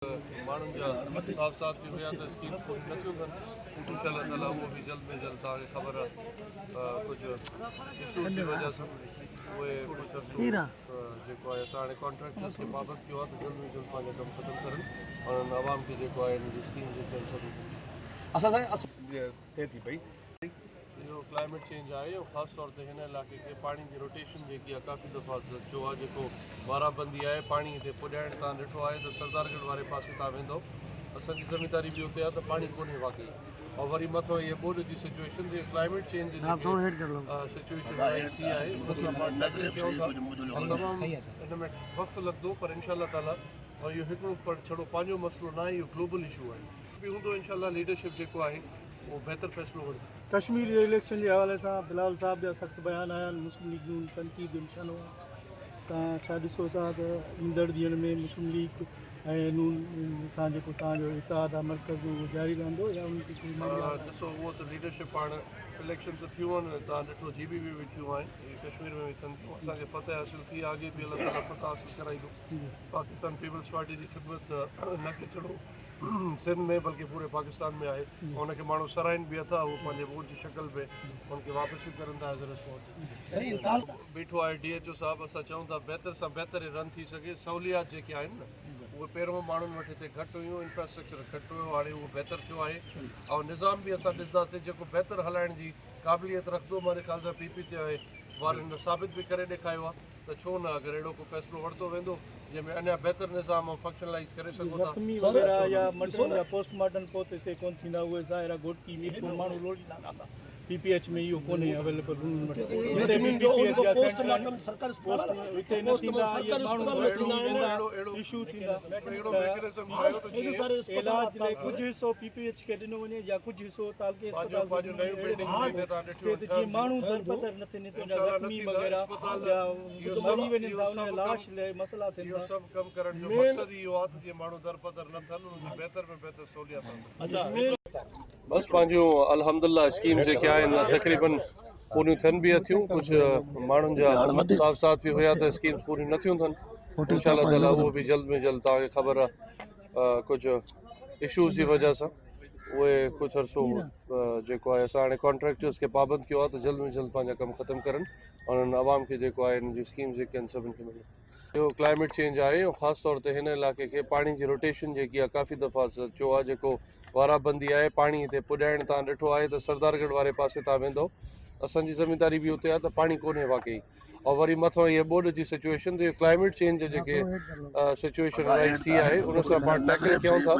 ماڻهن جا مطالبات به هيا ته اسڪيم پوري نه ٿيون ٿين، انشاء الله تعالي اهو به جلد ۾ جلد توهان کي خبر آهي ڪجهه اشوز جي وجه سان اهي ڪجهه عرصو جيڪو آهي اسان هاڻي ڪانٽريڪٽرز کي پابند ڪيو آهي ته جلد ۾ جلد پنهنجا ڪم ختم ڪرن ۽ انهن عوام کي جيڪو آهي انهن جي اسڪيم جيڪي آهن سڀ اسان ٿئي ٿي پئي. اهو ڪلائميٽ چينج آهي ۽ خاص طور تي هن علائقي کي پاڻي جي روٽيشن جيڪي آهي ڪافي دفعا ٿيو آهي جيڪو وارابندي آهي پاڻي هتي پڄائڻ تان ڏٺو آهي ته سردارڳڙهه واري پاسي تان ويندو اسان جي ذميداري به اتي آهي ته پاڻي ڪونهي واقعي ۽ وري مٿو هي ٻوڏ جي سچويشن جي ڪلائميٽ چينج جي سچويشن سي آهي ان سان پاڻ ٽيڪل ڪيون ٿا تمام ان ۾ وقت لڳندو پر انشاء الله تعالي اهو هڪڙو ڇڙو پنهنجو مسئلو ناهي اهو گلوبل اشو آهي به هوندو انشاء الله ليڊرشپ جيڪو آهي اهو بهتر فيصلو وٺندي. ڪشمير جي اليڪشن جي حوالي سان بلاول صاحب جا سخت بيان آيا آهن، مسلم ليگ نون تنقيد جو نشانو آهي، توهان ڇا ڏسو ٿا ته ايندڙ ڏينهن ۾ مسلم ليگ ۽ نون سان جيڪو توهان جو اتحاد آهي مرڪز جو اهو جاري رهندو يا ان تي ڪوئي معاملا آهن؟ ڏسو اهو ته ليڊرشپ پاڻ اليڪشنز ته ٿيون آهن توهان ڏٺو جي بي ۾ به ٿيون آهن اهي ڪشمير ۾ به ٿين ٿيون اسان کي فتح حاصل ٿي آهي اڳي به الله تعالي فتح حاصل ڪرائيندو پاڪستان پيپلز پارٽي جي خدمت نه ڪي ڇڙو سنڌ ۾ بلڪه پوري پاڪستان ۾ آهي ان کي ماڻهو سراهين به اٿا هو پنهنجي ووٽ جي شڪل ۾ ان کي واپس به ڪرن ٿا ايز اي ريسپانس بيٺو آهي ڊي ايچ او صاحب اسان چئون ٿا بهتر سان بهتر رن ٿي سگهي سهوليات جيڪي آهن نه اهي پهريون ماڻهن وٽ هتي گهٽ هيون انفراسٽرڪچر گهٽ هيو هاڻي اهو بهتر ٿيو آهي ۽ نظام به اسان ڏسنداسين جيڪو بهتر هلائڻ جي قابليت رکندو ماني خيال سان پي پي ٽي آء وارن ثابت به ڪري ڏيکايو آهي ته ڇو نه اگر اهڙو ڪو فيصلو ورتو ويندو جنهن ۾ اڃا بهتر نظام ۽ فنڪشنلائيز ڪري سگهو ٿا. زخمي وغيره يا مٽرن جا پوسٽ مارٽم پوء ته هتي ڪونه ٿيندا اهي ظاهر آهي گهوٽڪي ميرپور ماڻهو لوڙيندا رهندا پي پي ايڇ ۾ اهو ڪونهي اويليبل انهن وٽ جتي به پي پي ايڇ جا سينٽر آهن اتي نه ٿيندا اهي ماڻهو لوڙي ويندا اشو ٿيندا ته علاج لاء ڪجهه حصو پي پي ايڇ کي ڏنو وڃي يا ڪجهه حصو تعلقي اسپتال کي ڏنو وڃي اهڙي نموني ٿئي ته جيئن ماڻهو درپدر نه ٿين هتان جا زخمي وغيره يا مري وڃن ٿا انهن جا لاش لاء مسئلا ٿين اهو ٿا. سڀ ڪم ڪرڻ جو مقصد ئي اهو آهي ته جيئن ماڻهو درپدر نه ٿين انهن کي بهتر ۾ بهتر سهوليات حاصل ٿين. بس پنهنجون الحمدالله اسڪيم جيڪي آهن تقريبن پوريون ٿين به اٿيون ڪجهه ماڻهن جا تاثرات به هيا ته اسڪيمز پوريون نه ٿيون ٿين انشاء الله تعالي اهو به جلد ۾ جلد توهان کي خبر آهي ڪجهه اشوز جي وجه سان اهي ڪجهه عرصو جيڪو آهي اسان هاڻي ڪانٽريڪٽرز کي پابند ڪيو آهي ته جلد ۾ جلد پنهنجا ڪم ختم ڪرن ۽ انهن عوام کي جيڪو آهي انهن جون اسڪيمز جيڪي آهن سڀن کي ملن. اهو ڪلائميٽ چينج آهي ۽ خاص طور تي هن علائقي کي پاڻي جي روٽيشن جيڪي آهي ڪافي دفعا ٿيو آهي جيڪو وارابندي آهي پاڻي هتي پڄائڻ تان ڏٺو آهي ته سردارڳڙهه واري پاسي تان ويندو اسان جي ذميداري به اتي آهي ته پاڻي ڪونهي واقعي ۽ وري مٿو هي ٻوڏ جي سچويشن ته ڪلائميٽ چينج جي جيڪي سچويشن رائز ٿي آهي ان سان پاڻ ٽيڪل ڪيون ٿا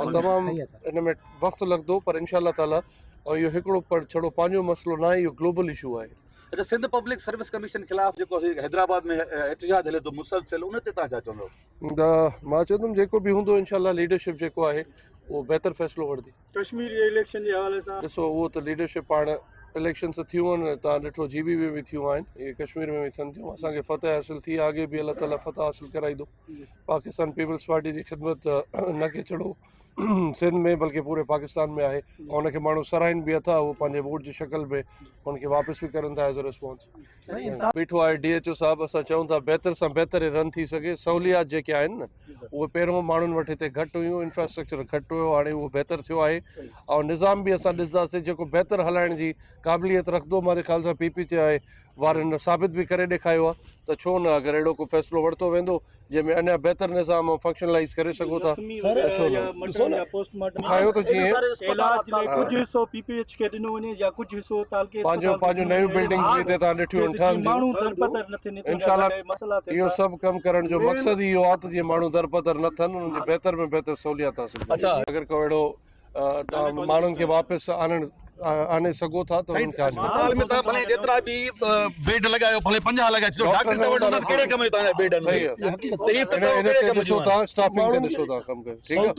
۽ تمام ان ۾ وقت لڳندو پر انشاء الله تعالي اهو هڪڙو پر ڇڙو پنهنجو مسئلو ناهي اهو گلوبل اشو آهي. اچا سنڌ پبلڪ سروس ڪميشن خلاف جيڪو حيدرآباد ۾ احتجاج هلي ٿو مسلسل ان تي تان ڇا چوندو؟ مان چوندم جيڪو به هوندو انشاء الله ليڊرشپ جيڪو آهي اهو بهتر فيصلو وٺندي. ڪشمير جي اليڪشن جي حوالي سان. ڏسو اهو ته ليڊرشپ پاڻ اليڪشنز ته ٿيون آهن توهان ڏٺو جي بي ۾ به ٿيون آهن اهي ڪشمير ۾ به ٿين ٿيون اسان کي فتح حاصل ٿي آهي اڳي به الله تعالي فتح حاصل ڪرائيندو پاڪستان پيپلز پارٽي جي خدمت نه ڪي ڇڙو سنڌ ۾ بلڪه پوري پاڪستان ۾ آهي ان کي ماڻهو سراهين به اٿا هو پنهنجي ووٽ جي شڪل ۾ ان کي واپس به ڪرن ٿا ايز اي ريسپانس بيٺو آهي ڊي ايچ او صاحب اسان چئون ٿا بهتر سان بهتر رن ٿي سگهي سهوليات جيڪي آهن نه اهي پهريون ماڻهن وٽ هتي گهٽ هيون انفراسٽرڪچر گهٽ هيو هاڻي اهو بهتر ٿيو آهي ۽ نظام به اسان ڏسنداسين جيڪو بهتر هلائڻ جي قابليت رکندو ماني خيال سان پي پي ٽي آء وارن ثابت به ڪري ڏيکايو آهي ته ڇو نه اگر اهڙو ڪو فيصلو ورتو ويندو جنهن ۾ اڃا بهتر نظام ۽ فنڪشنلائيز ڪري سگهو ٿا زخمي ته وغيره ڇو يا نه. مٽرن جا پوسٽ مارٽم ٺاهيو ته جيئن علاج لاء ڪجهه حصو پي پي ايڇ کي ڏنو وڃي يا ڪجهه حصو تعلقي پنهنجو اسپتال کي پنهنجو ڏنو نيون وڃي اهڙي بلڊنگز به هتي تان نموني ڏٺيون ٿئي آهن ته ٺهن جيئن ٿيون ماڻهو درپدر نه ٿين هتان انشاء جا الله مسئلا ٿين اهو ٿا. سڀ ڪم ڪرڻ جو مقصد ئي اهو آهي ته جيئن ماڻهو درپدر نه ٿين انهن جي بهتر ۾ بهتر سهوليات حاصل ٿئي اگر ڪو اهڙو توهان ماڻهن کي واپس آڻڻ آڻي سگهو ٿا ته انهن کي آڻيو. اسپتال ۾ توهان ڀلي جيترا به بيڊ لڳايو ڀلي 50 لڳايو ڇو ڊاڪٽر ته وٽ هوندا ته ڪهڙي ڪم جو توهان جا بيڊ آهن. صحيح آهي. تڪليف ته ڪهڙي ڪم ڏسو جون ٿا اسٽافنگ تي ڏسو ٿا ڪم ڪيو ٺيڪ آهي.